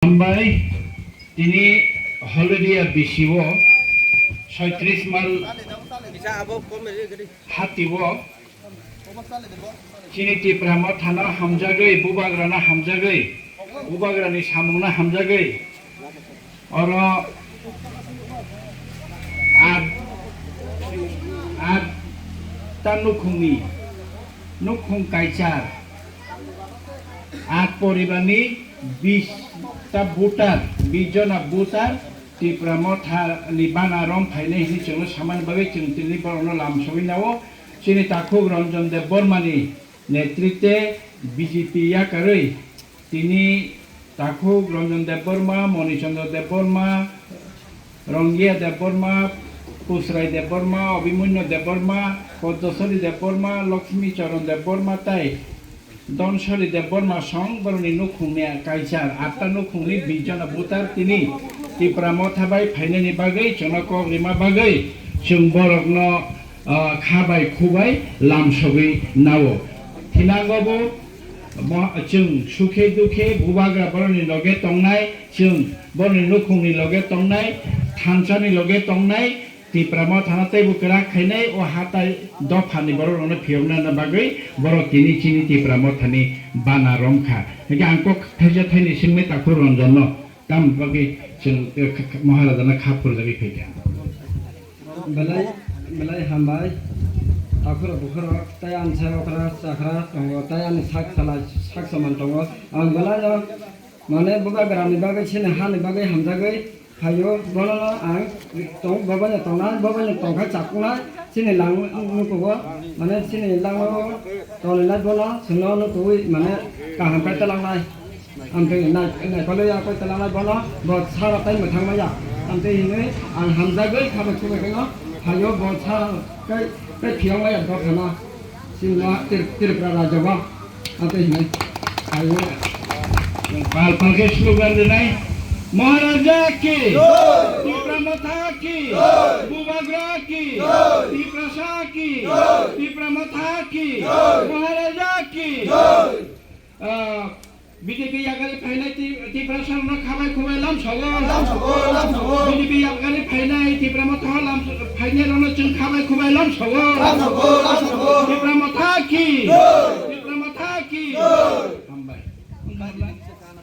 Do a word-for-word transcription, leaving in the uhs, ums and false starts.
Hambai, tini Holodia B C O, soitris mal hati o, chini Tipra Mothano hamjagwi, Bubagrano hamjagwi, Bubagrani samungno hamjagwi, oro at, atta nukhungni, nukhung kaichar, at poribarni bis ta voter, bis jona voter Tipra Mothani bana rom phainai hinwi chwngno samani bagwi chwng tini borokno lam sogwi nao. Chini takhuk Ranjan Debbarmani netritwe B J P yakarwi tini takhuk Ranjan Debbarma, Moni Chandra Debbarma, Rangiya Debbarma, Pusrai Debbarma, Abhimanyu Debbarma, Padmasri Debbarma, Lakshmi Charan Debbarma tei Dhansiri Debbarma song borokni nukhungni kaichar atta nukhungni bis jona voter tini Tipra Motha bai phainani bagwi chwngno kok rima bagwi chwng borokno, ah, kha bai khu bai lam sogwi nao. Thinango bo mo-, chwng sukhe dukhe Bubagra borokni loge tongnai, chwng borokni nukhungni loge tongnai, thansani loge tongnai, Tipra Mothano teibo kwrak khainai, o hatai dophani borok rokno phiyokna bagwi borok tini chini Tipra Mothani bana romkha. Hingkhe ang kok thaisa thaini swngmai takhuk Ranjanno, tamni bagwi chwng, eh, kha-, kha-, Maharajano kha phurjagwi phaikha. Belai, belai hambai. Takhurok bukhurok tei amsa okra chakra tongo, tei ani sak salai sak saman tongo. Ang belai no mane Bubagrani bagwi chini hani bagwi hamjagwi phaio, bono no ang tong, bo bono tongnai, bo bono tongkha chaknai, chini lang nukugo, mane chini lango tongnai bono chwngno nukuwi mane kaham khe talangnai. Amtwi nai, naikolwi ya koi talangnai bono, bo sara tai mwthang maya. Amtwi hinwi ang hamjagwi kha bai chubai khaino phaio, bo sara kai, kai phiyok maya dophano. Chini ma Trip-, Tripura rajyo bo. Ante hinai. Ayo. Pal pal khe slogan rinai. Maharaja ki. Jai. Tipra Motha ki. Jai. Bubagra ki. Jai. Tiprasa ki. Jai. Tipra Motha ki. Jai. Maharaja ki. Jai. Ah, B J P yakarwi phainai Ti-, Tiprasa rokno kha bai khu bai lam sogo. Lam sogo, lam sogo. B J P yakarwi phainai Tipra Motha lam so-, phainai rokno chwng kha bai khu bai lam sogo. Lam sogo, lam sogo. Tipra Motha ki. Jai.